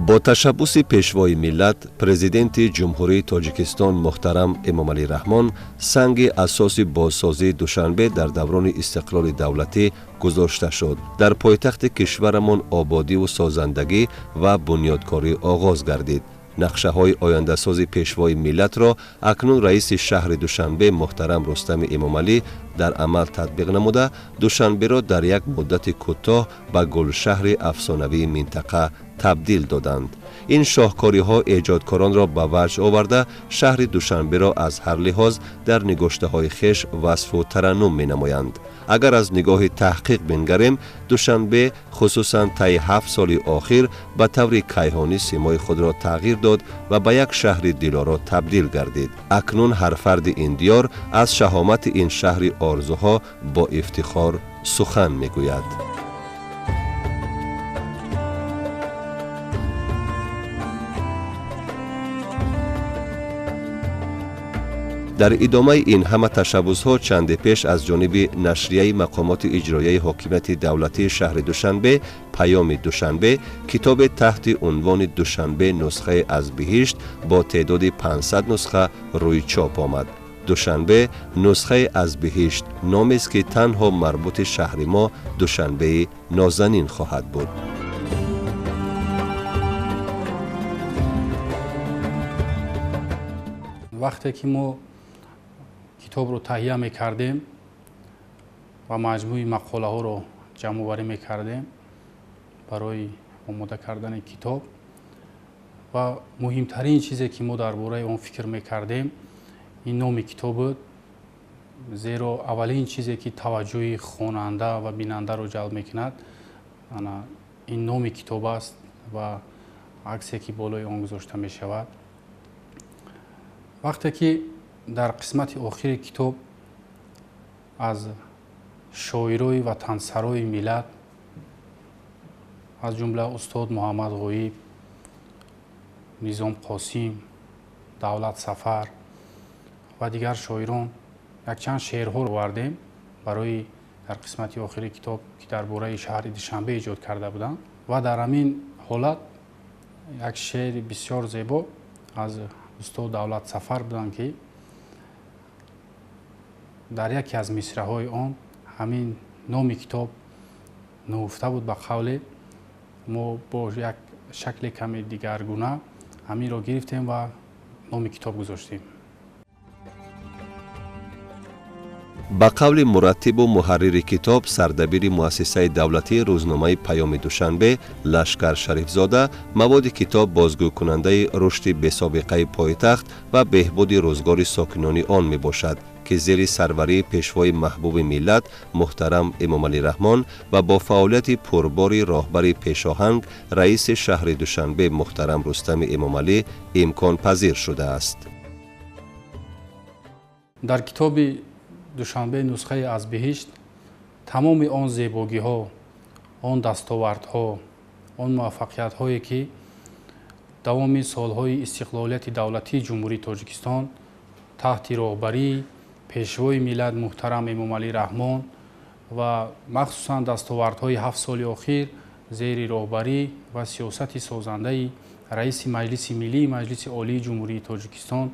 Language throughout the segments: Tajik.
Бо ташаббуси Пешвои миллат, Президенти Ҷумҳурии Тоҷикистон муҳтарам Эмомалӣ Раҳмон санги асоси бозсозии Душанбе дар даврони истиқлоли давлатӣ гузошта шуд. Дар пойтахти кишварамон ободиву созандагӣ ва бунёдкорӣ оғоз гардид. Нақшаҳои ояндасози Пешвои миллатро акнун раиси шаҳри Душанбе муҳтарам Рустами Эмомалӣ дар амал татбиқ намуда, Душанберо дар як муддати кӯтоҳ ба гулшаҳри афсонавии минтақа табдил доданд. Ин шоҳкориҳо эҷодкоронро ба ваҷд оварда, шаҳри Душанберо аз ҳар лиҳоз дар нигоштаҳои хеш васфу тараннум менамоянд. Агар аз нигоҳи таҳқиқ бингарем, Душанбе хусусан таи 7 соли охир ба таври кайҳонӣ симои худро тағйир дод ва ба як шаҳри дилоро табдил гардид. Акнун ҳар фарди ин диёр аз шаҳомати ин шаҳри орзуҳо бо ифтихор сухан мегӯяд. Дар идомаи ин ҳама ташаббусҳо чанде пеш аз ҷониби нашрияи мақомоти иҷроияи ҳокимияти давлатии шаҳри Душанбе «Паёми Душанбе» китобе таҳти унвони «Душанбе нусхае аз биҳишт» бо теъдоди 500 нусха рӯи чоп омад. «Душанбе нусхае аз биҳишт» номест, ки танҳо марбути шаҳри мо Душанбеи нозанин хоҳад буд. Вақте ки мо китобро таҳия мекардем ва маҷмӯи мақолаҳоро ҷамъоварӣ мекардем барои омода кардани китоб, ва муҳимтарин чизе ки мо дар бораи он фикр мекардем, ин номи китоб буд, зеро аввалин чизе ки таваҷҷӯҳи хонанда ва бинандаро ҷалб мекунад, ин номи китоб аст ва аксе ки болои он гузошта мешавад. Вақте ки дар қисмати охири китоб аз шоирои ватансарои миллат, аз ҷумла устод Муҳаммад Ғоиб, Низом Қосим, Давлат Сафар ва дигар шоирон якчанд шеърҳоро овардем барои дар қисмати охири китоб, ки дар бораи шаҳри Душанбе эҷод карда буданд, ва дар ҳамин ҳолат як шеъри бисёр зебо аз устод Давлат Сафар буданд, ки дар яке аз мисраҳои он ҳамин номи китоб нуҳуфта буд. Ба қавле мо бо як шакли каме дигаргуна ҳаминро гирифтем ва номи китоб гузоштем. Ба қавли мураттибу муҳаррири китоб, сардабири муассисаи давлатии рӯзномаи «Паёми Душанбе» Лашкар Шарифзода, маводи китоб бозгӯкунандаи рушди бесобиқаи пойтахт ва беҳбуди рӯзгори сокинони он мебошад, ки зери сарварии Пешвои маҳбуби миллат муҳтарам Эмомалӣ Раҳмон ва бо фаъолияти пурбори роҳбари пешоҳанг, раиси шаҳри Душанбе муҳтарам Рустами Эмомалӣ имконпазир шудааст. Дар китоби «Душанбе нусхае аз биҳишт» тамоми он зебогиҳо, он дастовардҳо, он муваффақиятҳое, ки давоми солҳои истиқлолияти давлатии Ҷумҳурии Тоҷикистон таҳти роҳбарии Пешвои миллат муҳтарам Эмомалӣ Раҳмон ва махсусан дастовардҳои 7 соли охир зери роҳбарӣ ва сиёсати созандаи раиси Маҷлиси Миллии Маҷлиси Олии Ҷумҳурии Тоҷикистон,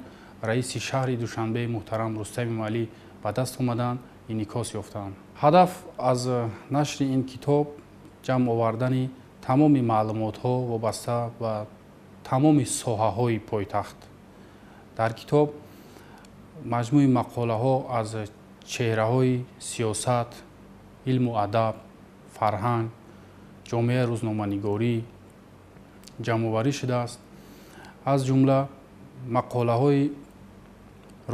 раиси шаҳри Душанбе муҳтарам Рустам Эмомалӣ ба даст омаданд, инъикос ёфтанд. Ҳадаф аз нашри ин китоб ҷамъ овардани тамоми маълумотҳо вобаста ба тамоми соҳаҳои пойтахт. Дар китоб маҷмӯи мақолаҳо аз чеҳраҳои сиёсат, илму адаб, фарҳанг, ҷомеаи рӯзноманигорӣ ҷамъоварӣ шудааст. Аз ҷумла мақолаҳои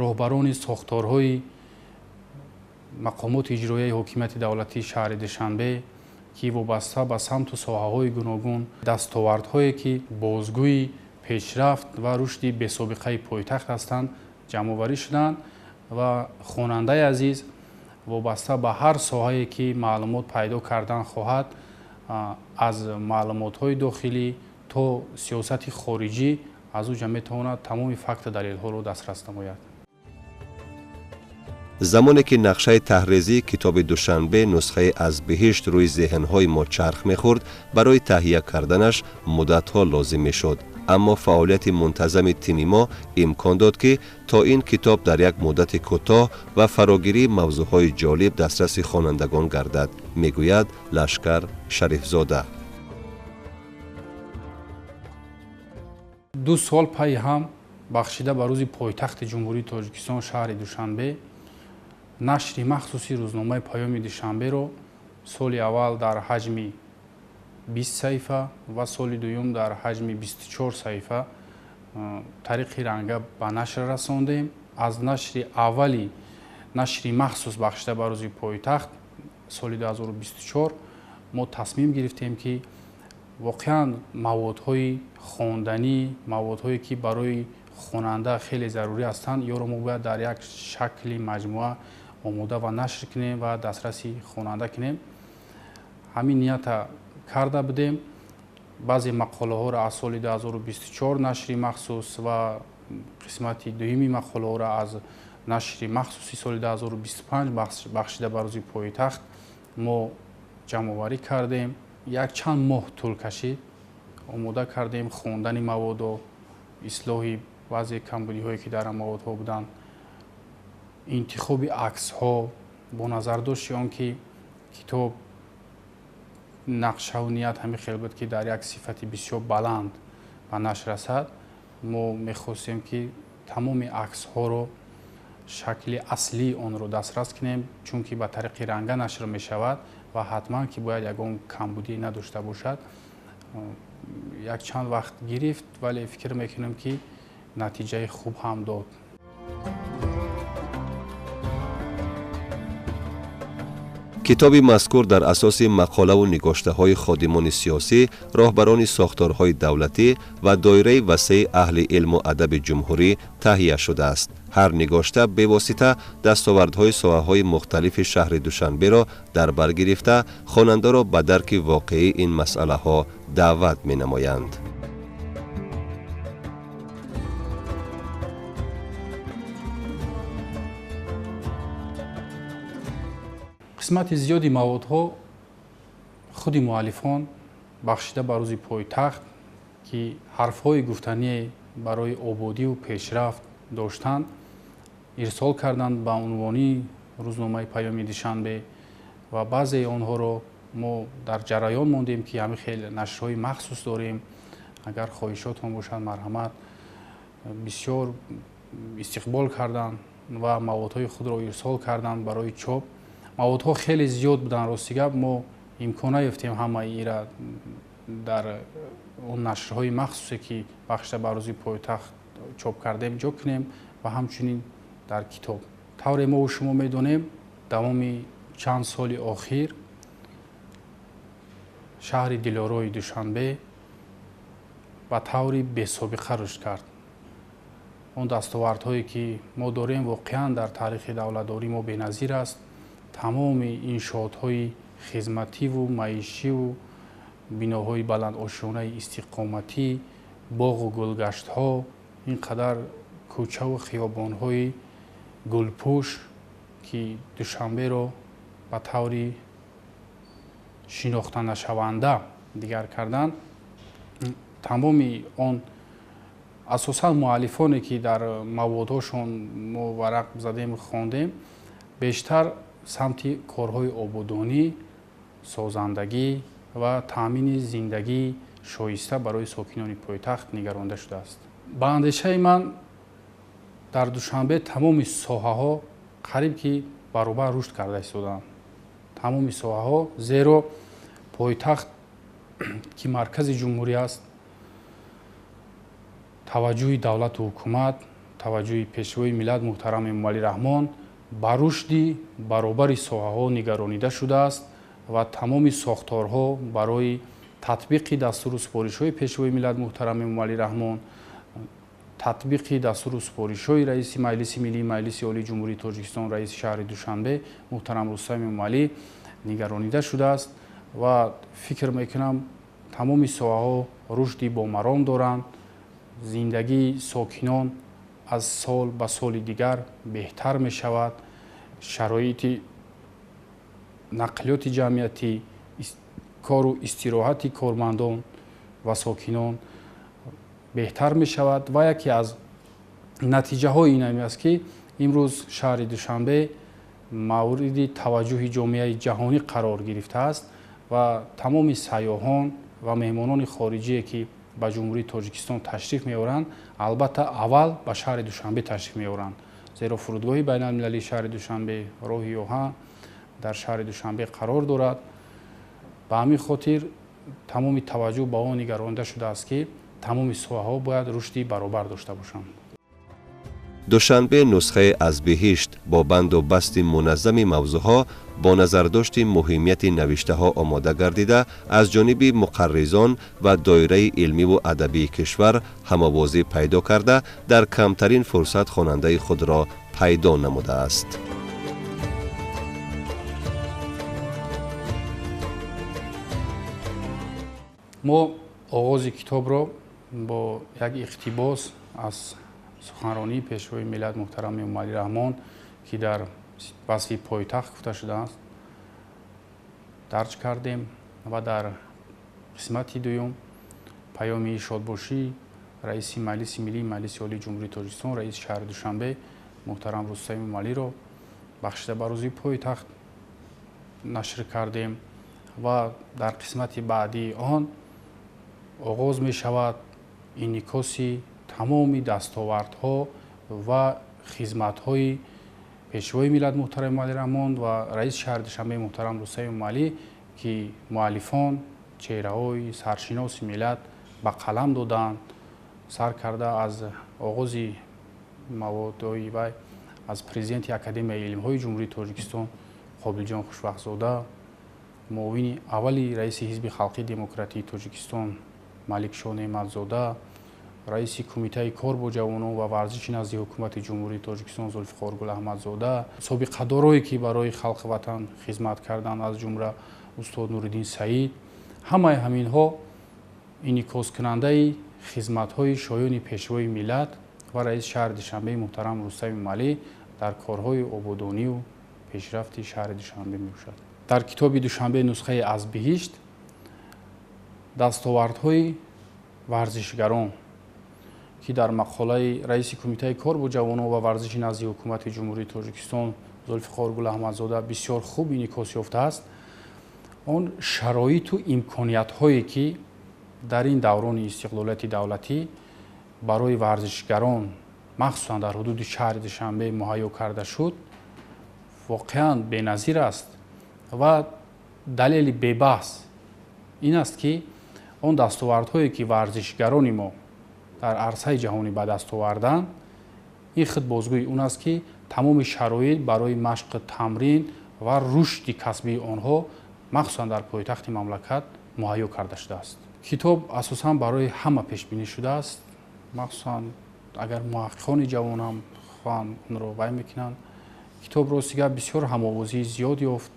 роҳбарони сохторҳои мақомоти иҷроияи ҳокимияти давлатии шаҳри Душанбе, ки вобаста ба самту соҳаҳои гуногун дастовардҳое, ки бозгӯи пешрафт ва рушди бесобиқаи пойтахт ҳастанд, ҷамъоварӣ шуданд ва хонандаи азиз вобаста ба ҳар соҳае ки маълумот пайдо кардан хоҳад, аз маълумотҳои дохилӣ то сиёсати хориҷӣ, аз ӯ ҷа метавонад тамоми факту далелҳоро дастрас намояд. Замоне ки нақшаи таҳризии китоби Душанбе нусхаи аз биҳишт рӯи зеҳнҳои мо чарх мехӯрд, барои таҳия карданаш муддатҳо лозим мешуд. Аммо фаъолияти мунтазами тими мо имкон дод, ки то ин китоб дар як муддати кӯтоҳ ва фарогирии мавзӯъҳои ҷолиб дастраси хонандагон гардад, мегӯяд Лашкар Шарифзода. 2 сол пайи ҳам бахшида ба рӯзи пойтахти Ҷумҳурии Тоҷикистон шаҳри Душанбе нашри махсуси рӯзномаи Паёми Душанберо соли аввал дар ҳаҷми 20 саҳифа ва соли дуюм дар ҳаҷми 24 саҳифа тариқи ранга ба нашр расондем. Аз нашри аввали нашри махсус бахшида ба рӯзи пойтахт соли 2024 мо тасмим гирифтем, ки воқеан маводҳои хонданӣ, маводҳое ки барои хонанда хеле зарурӣ ҳастанд, ёро мо бояд дар як шакли маҷмӯа омода ва нашр кунем ва дастраси хонанда кунем. Ҳамин нията карда будем. Баъзе мақолаҳоро аз соли 2024 нашри махсус ва қисмати дуюми мақолаҳоро аз нашри махсуси соли 2025 бахшида ба рӯзи пойтахт мо ҷамъоварӣ кардем. Якчанд моҳ тӯл кашид, омода кардем хондани маводо, ислоҳи баъзе камбудиҳое ки дар маводҳо буданд, интихоби аксҳо бо назардошти он ки китоб нақшаву ният ҳамин хел буд, ки дар як сифати бисёр баланд ба нашр расад. Мо мехостем, ки тамоми аксҳоро шакли аслии онро дастрас кунем, чунки ба тариқи ранга нашр мешавад ва ҳатман ки бояд ягон камбудӣ надошта бошад. Якчанд вақт гирифт, вале фикр мекунем, ки натиҷаи хуб ҳам дод. Китоби мазкур дар асоси мақолаву нигоштаҳои ходимони сиёсӣ, роҳбарони сохторҳои давлатӣ ва доираи васеи аҳли илму адаби ҷумҳурӣ таҳия шудааст. Ҳар нигошта бевосита дастовардҳои соҳаҳои мухталифи шаҳри Душанберо дар бар гирифта, хонандаро ба дарки воқеии ин масъалаҳо даъват менамоянд. Қисмати зиёди маводҳо худи муаллифон бахшида ба рӯзи пойтахт, ки ҳарфҳои гуфтание барои ободиву пешрафт доштанд, ирсол карданд ба унвони рӯзномаи Паёми Душанбе ва баъзеи онҳоро мо дар ҷараён мондем, ки ҳамин хел нашрҳои махсус дорем. Агар хоҳишотон бошад, марҳамат. Бисёр истиқбол карданд ва маводҳои худро ирсол карданд барои чоп. Маводҳо хеле зиёд буданд, рости гап мо имкон наёфтем ҳамаи ира дар он нашрҳои махсусе, ки бахшида ба рӯзи пойтахт чоп кардем, ҷо кунем ва ҳамчунин дар китоб. Тавре мову шумо медонем, давоми чанд соли охир шаҳри Дилорои Душанбе ба таври бесобиқа рушд кард. Он дастовардҳое, ки мо дорем, воқеан дар таърихи давлатдории мо беназир аст. Тамоми иншоотҳои хизмативу маишиву биноҳои баландошёнаи истиқоматӣ, боғу гулгаштҳо, ин қадар кӯчаву хиёбонҳои гулпӯш, ки Душанберо ба таври шинохтанашаванда дигар карданд. Тамоми он асосан муаллифоне, ки дар маводҳошон мо варақ задем, хондем, бештар самти корҳои ободонӣ, созандагӣ ва таъмини зиндагии шоиста барои сокинони пойтахт нигаронда шудааст. Ба андешаи ман дар Душанбе тамоми соҳаҳо қариб ки баробар рушд карда истодаанд. Тамоми соҳаҳо, зеро пойтахт, ки маркази ҷумҳурӣ аст, таваҷҷӯҳи давлату ҳукумат, таваҷҷӯҳи пешвои миллат муҳтарам Эмомалӣ Раҳмон ба рушди баробари соҳаҳо нигаронида шудааст ва тамоми сохторҳо барои татбиқи дастуру супоришҳои пешвои миллат муҳтарам Эмомалӣ Раҳмон, татбиқи дастуру супоришҳои раиси Маҷлиси Миллии Маҷлиси Олии Ҷумҳурии Тоҷикистон, раиси шаҳри Душанбе муҳтарам Рустам Эмомалӣ нигаронида шудааст ва фикр мекунам тамоми соҳаҳо рушди бомаром доранд. Зиндагии сокинон аз сол ба соли дигар беҳтар мешавад. Шароити нақлиёти ҷамъиятӣ, кору истироҳати кормандон ва сокинон беҳтар мешавад ва яке аз натиҷаҳои ин ҳам аст, ки имрӯз шаҳри Душанбе мавриди таваҷҷӯҳи ҷомеаи ҷаҳонӣ қарор гирифтааст ва тамоми сайёҳон ва меҳмонони хориҷие, ки ба Ҷумҳурии Тоҷикистон ташриф меоранд, албатта аввал ба шаҳри Душанбе ташриф меоранд, зеро фурудгоҳи байналмилалии шаҳри Душанбе, роҳи оҳан дар шаҳри Душанбе қарор дорад. Ба ҳамин хотир тамоми таваҷҷӯҳ ба он нигаронда шудааст, ки тамоми соҳаҳо бояд рушди баробар дошта бошанд. Душанбе нусхае аз биҳишт бо банду басти муназзами мавзӯъҳо бо назардошти муҳимияти навиштаҳо омода гардида аз ҷониби муқарризон ва доираи илмиву адабии кишвар ҳамовозӣ пайдо карда дар камтарин фурсат хонандаи худро пайдо намудааст. Мо оғози китобро бо як иқтибос аз суханронии Пешвои миллат муҳтарам Эмомалӣ Раҳмон, ки дар васфи пойтахт гуфта шудааст, дарҷ кардем ва дар қисмати дуюм паёми шодбошӣ раиси Маҷлиси Миллии Маҷлиси Олии Ҷумҳурии Тоҷикистон, раиси шаҳри Душанбе муҳтарам Рустам Эмомалиро бахшида ба рӯзи пойтахт нашр кардем ва дар қисмати баъдии он оғоз мешавад инъикоси тамоми дастовардҳо ва хизматҳои Пешвои миллат муҳтарам Эмомалӣ Раҳмон ва раиси шаҳри Душанбе муҳтарам Рустам Эмомалӣ, ки муаллифон чеҳраҳои саршиноси миллат ба қалам доданд, сар карда аз оғози маводҳои вай аз президенти Академияи илмҳои Ҷумҳурии Тоҷикистон Қобилҷон Хушбахтзода, муовини аввали раиси Ҳизби Халқии Демократии Тоҷикистон Маликшоҳ Неъматзода, раиси Кумитаи кор бо ҷавонон ва варзиши назди Ҳукумати Ҷумҳурии Тоҷикистон Зулфиқоргул Аҳмадзода, собиқадорое ки барои халқи ватан хизмат карданд, аз ҷумла устод Нуриддин Саид, ҳамаи ҳаминҳо инъикоскунандаи хизматҳои шоёни Пешвои миллат ва раиси шаҳри Душанбе муҳтарам Рустам Эмомалӣ дар корҳои ободонию пешрафти шаҳри Душанбе мебошад. Дар китоби Душанбе нусхаи аз биҳишт дастовардҳои варзишгарон, ки дар мақолаи раиси Кумитаи кор бо ҷавонон ва варзиши назди Ҳукумати Ҷумҳурии Тоҷикистон Зулфиқоргул Аҳмадзода бисёр хуб инъикос ёфтааст, он шароиту имкониятҳое ки дар ин даврони истиқлолияти давлатӣ барои варзишгарон махсусан дар ҳудуди шаҳри Душанбе муҳайё карда шуд, воқеан беназир аст ва далели бебаҳс ин аст, ки он дастовардҳое ки варзишгарони мо дар арсаи ҷаҳонӣ ба даст оварданд, ин худ бозгӯи он аст, ки тамоми шароит барои машқу тамрин ва рушди касбии онҳо махсусан дар пойтахти мамлакат муҳайё карда шудааст. Китоб асосан барои ҳама пешбинӣ шудааст, махсусан агар муҳаққиқони ҷавон ҳам хоҳанд онро вай мекунанд. Китоб ростига бисёр ҳамовозии зиёд ёфт,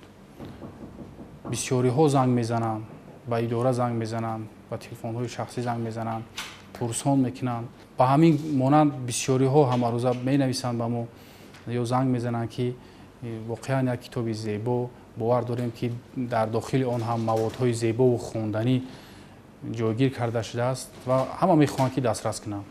бисёриҳо занг мезананд, ба идора занг мезананд, ба телефонҳои шахсӣ занг мезананд, пурсон мекунанд. Ба ҳамин монанд бисёриҳо ҳамарӯза менависанд ба мо ё занг мезананд, ки воқеан як китоби зебо, бовар дорем, ки дар дохили он ҳам маводҳои зебову хонданӣ ҷойгир карда шудааст ва ҳама мехоҳанд, ки дастрас кунанд.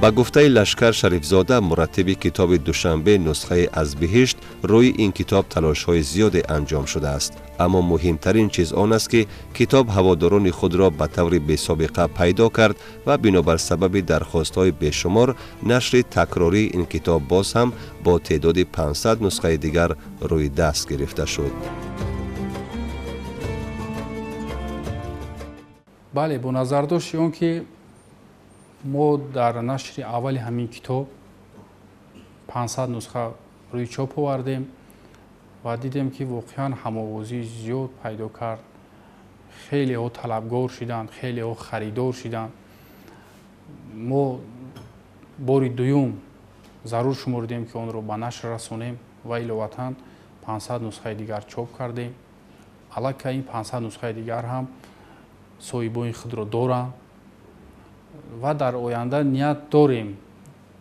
Ба гуфтаи Лашкар Шарифзода, мураттиби китоби Душанбе нусхаи аз биҳишт, рӯи ин китоб талошҳои зиёде анҷом шудааст. Аммо муҳимтарин чиз он аст, ки китоб ҳаводорони худро ба таври бесобиқа пайдо кард ва бинобар сабаби дархостҳои бешумор нашри такрории ин китоб боз ҳам бо теъдоди 500 нусхаи дигар рӯи даст гирифта шуд. Бале, бо назардошти он ки мо дар нашри аввали ҳамин китоб 500 нусха рӯи чоп овардем ва дидем, ки воқеан ҳамовозии зиёд пайдо кард, хелеҳо талабгор шиданд, хелеҳо харидор шиданд. Мо бори дуюм зарур шумурдем, ки онро ба нашр расонем ва иловатан 500 нусхаи дигар чоп кардем. Аллакай ин 500 нусхаи дигар ҳам соҳибони худро доранд. Ва дар оянда ният дорем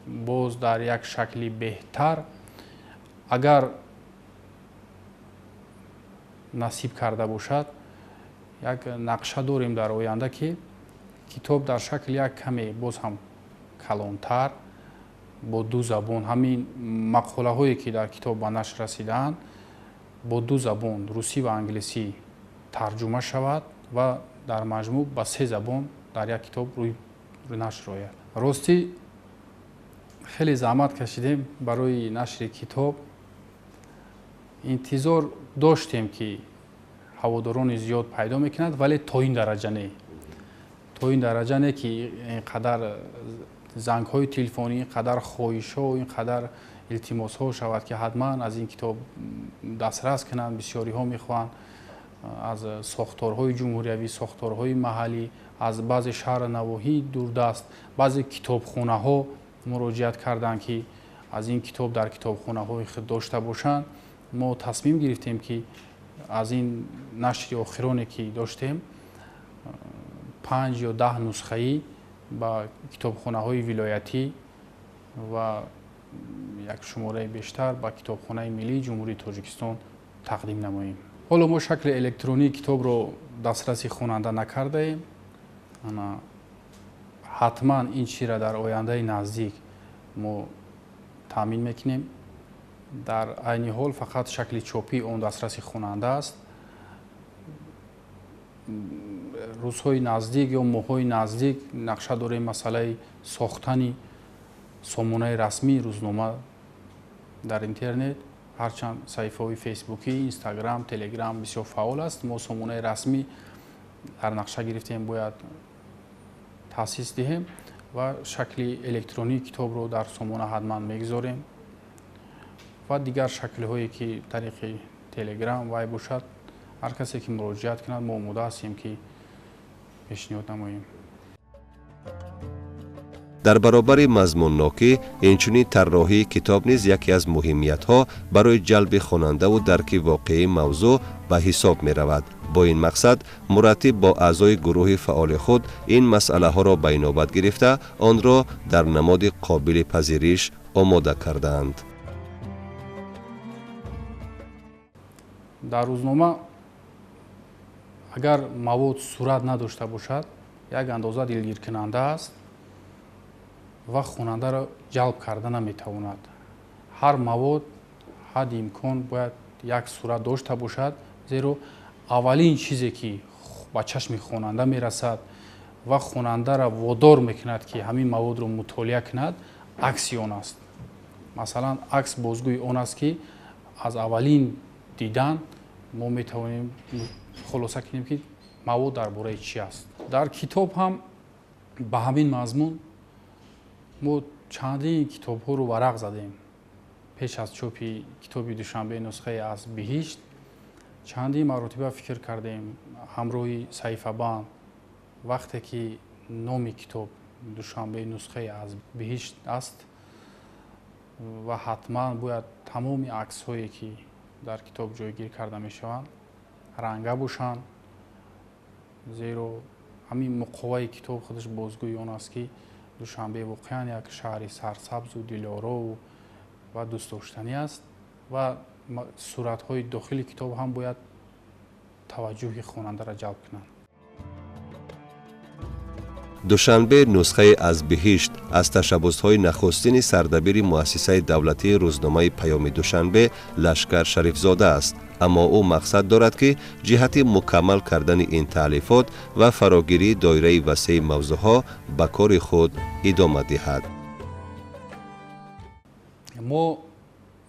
боз дар як шакли беҳтар, агар насиб карда бошад, як нақша дорем дар оянда, ки китоб дар шакли як каме боз ҳам калонтар бо ду забон, ҳамин мақолаҳое ки дар китоб ба нашр расидаанд бо ду забон, русӣ ва англисӣ тарҷума шавад ва дар маҷмӯъ ба се забон дар як китоб рӯй нашр ояд. Ростӣ хеле заҳмат кашидем барои нашри китоб. Интизор доштем, ки ҳаводорони зиёд пайдо мекунад, вале то ин дараҷа не, то ин дараҷа не, ки ин қадар зангҳои телефонӣ, ин қадар хоҳишҳо, ин қадар илтимосҳо шавад, ки ҳатман аз ин китоб дастрас кунанд. Бисёриҳо мехоҳанд аз сохторҳои ҷумҳуриявӣ, сохторҳои маҳаллӣ, аз баъзе шаҳру навоҳии дурдаст, баъзе китобхонаҳо муроҷиат карданд, ки аз ин китоб дар китобхонаҳои худ дошта бошанд. Мо тасмим гирифтем, ки аз ин нашри охироне ки доштем 5 ё 10 нусхаӣ ба китобхонаҳои вилоятӣ ва як шумораи бештар ба китобхонаи миллии Ҷумҳурии Тоҷикистон тақдим намоем. Ҳоло мо шакли электронии китобро дастраси хонанда накардаем. Ҳатман ин чизра дар ояндаи наздик мо таъмин мекунем. Дар айни ҳол фақат шакли чопии он дастраси хонанда аст. Рӯзҳои наздик ё моҳҳои наздик нақша дорем масъалаи сохтани сомонаи расмии рӯзнома дар интернет. Ҳарчанд саҳифаҳои фейсбукӣ, инстаграм, телеграм бисёр фаъол аст, мо сомонаи расмӣ дар нақша гирифтем, бояд таъсис диҳем ва шакли электронии китобро дар сомона ҳатман мегузорем ва дигар шаклҳое ки тариқи телеграм вай бошад, ҳар касе ки муроҷиат кунад, мо омода ҳастем, ки пешниҳод намоем. Дар баробари мазмуннокӣ инчунин тарроҳии китоб низ яке аз муҳимиятҳо барои ҷалби хонандаву дарки воқеии мавзӯъ ба ҳисоб меравад. Бо ин мақсад мураттиб бо аъзои гурӯҳи фаъоли худ ин масъалаҳоро ба инобат гирифта, онро дар намоди қобили пазириш омода кардаанд. Дар рӯзнома агар мавод сурат надошта бошад, як андоза дилгиркунанда аст ва хонандаро ҷалб карда наметавонад. Ҳар мавод ҳадди имкон бояд як сурат дошта бошад, зеро аввалин чизе ки ба чашми хонанда мерасад ва хонандаро водор мекунад, ки ҳамин маводро мутолиа кунад, акси он аст. Масалан, акс бозгӯи он аст, ки аз аввалин дидан мо метавонем хулоса кунем, ки мавод дар бораи чӣ аст. Дар китоб ҳам ба ҳамин мазмун мо чандин китобҳоро варақ задем. Пеш аз чопи китоби Душанбе нусхае аз биҳишт чандин маротиба фикр кардем ҳамроҳи саҳифабанд, вақте ки номи китоб Душанбе нусхае аз биҳишт аст ва ҳатман бояд тамоми аксҳое ки дар китоб ҷойгир карда мешаванд ранга бошанд, зеро ҳамин муқоваи китоб худаш бозгӯи он аст, ки Душанбе воқеан як шаҳри сарсабзу дилорову ва дӯстдоштанӣ аст ва суратҳои дохили китоб ҳам бояд таваҷҷӯҳи хонандаро ҷалб кунанд. Душанбе нусхае аз биҳишт аз ташаббусҳои нахустини сардабири муассисаи давлатии рӯзномаи Паёми Душанбе Лашкар Шарифзода аст, аммо ӯ мақсад дорад, ки ҷиҳати мукаммал кардани ин таълифот ва фарогирии доираи васеи мавзӯъҳо ба кори худ идома диҳад. Мо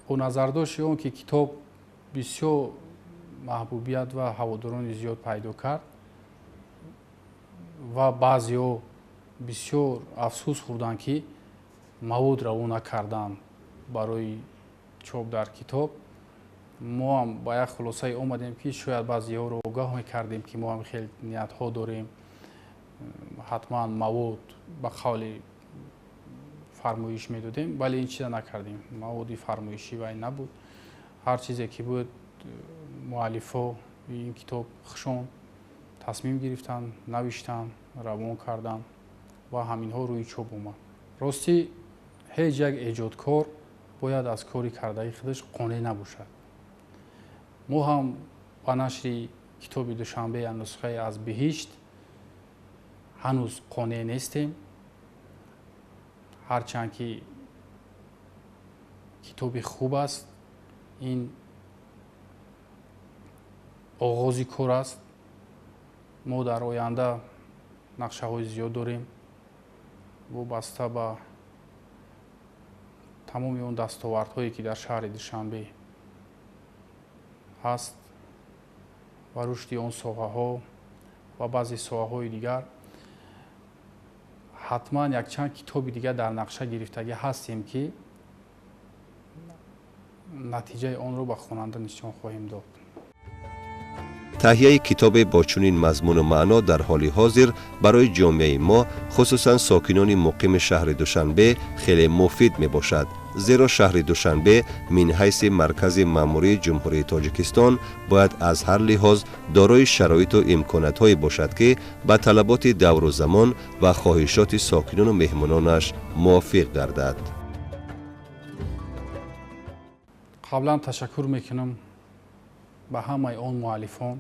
бо назардошти он ки китоб бисёр маҳбубият ва ҳаводорони зиёд пайдо кард ва баъзеҳо бисёр афсӯс хӯрданд, ки мавод равона карданд барои чоп дар китоб, мо ҳам ба як хулосае омадем, ки шояд баъзеҳоро огаҳ мекардем, ки мо ҳам хеле ниятҳо дорем, ҳатман мавод ба қавли фармоиш медодем, вале ин чиза накардем. Маводи фармоишӣ вай набуд. Ҳар чизе ки буд, муаллифҳо ин китоб хушон тасмим гирифтанд, навиштанд, равон карданд ва ҳаминҳо рӯи чоп омад. Ростӣ ҳеҷ як эҷодкор бояд аз кори кардаи худаш қонеъ набошад. Мо ҳам ба нашри китоби Душанбе нусхаи аз биҳишт ҳанӯз қонеъ нестем, ҳарчанд ки китоби хуб аст, ин оғози кор аст. Мо дар оянда нақшаҳои зиёд дорем вобаста ба тамоми он дастовардҳое ки дар шаҳри Душанбе ҳаст ва рушди он соҳаҳо ва баъзе соҳаҳои дигар. Ҳатман якчанд китоби дигар дар нақша гирифтагӣ ҳастем ки натиҷаи онро ба хонанда нишон хоҳем дод. Таҳияи китобе бо чунин мазмуну маъно дар ҳоли ҳозир барои ҷомеаи мо, хусусан сокинони муқими шаҳри Душанбе, хеле муфид мебошад, зеро шаҳри Душанбе мин ҳайси маркази маъмурии Ҷумҳурии Тоҷикистон бояд аз ҳар лиҳоз дорои шароиту имкониятҳое бошад, ки ба талаботи давру замон ва хоҳишоти сокинону меҳмононаш мувофиқ гардад. Қаблан ташаккур мекунам ба ҳамаи он муаллифон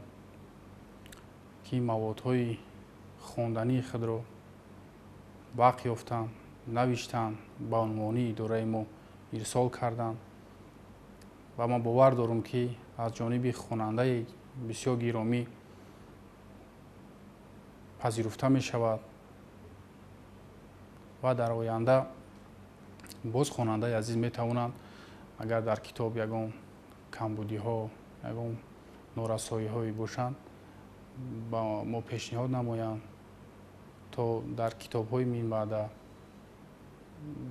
ки маводҳои хондании худро вақт ёфтанд, навиштанд, ба унвони идораи мо ирсол карданд ва ман бовар дорам ки аз ҷониби хонандаи бисёр гиромӣ пазируфта мешавад ва дар оянда боз хонандаи азиз метавонанд, агар дар китоб ягон камбудиҳо, ягон норасоиҳое бошанд, ба мо пешниҳод намоянд, то дар китобҳои минбаъда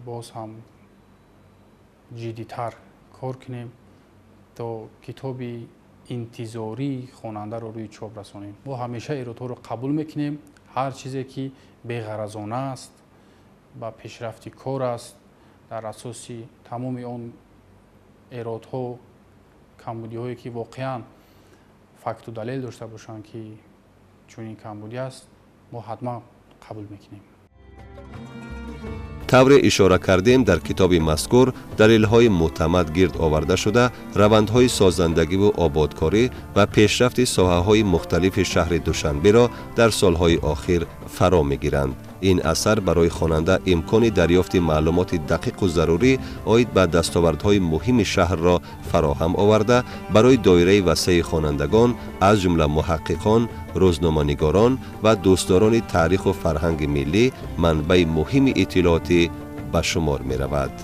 боз ҳам ҷиддитар кор кунем, то китоби интизории хонандаро рӯи чоп расонем. Мо ҳамеша эродҳоро қабул мекунем. Ҳар чизе ки беғаразона аст, ба пешрафти кор аст, дар асоси тамоми он эродҳо, камбудиҳое ки воқеан факту далел дошта бошанд ки чунин камбудӣ аст, мо ҳатман қабул мекунем. Тавре ишора кардем, дар китоби мазкур далелҳои мӯътамад гирд оварда шуда, равандҳои созандагиву ободкорӣ ва пешрафти соҳаҳои мухталифи шаҳри Душанберо дар солҳои охир фаро мегиранд. Ин асар барои хонанда имкони дарёфти маълумоти дақиқу зарурӣ оид ба дастовардҳои муҳими шаҳрро фароҳам оварда, барои доираи васеи хонандагон, аз ҷумла муҳаққиқон, рӯзноманигорон ва дӯстдорони таъриху фарҳанги миллӣ манбаи муҳими иттилоотӣ ба шумор меравад.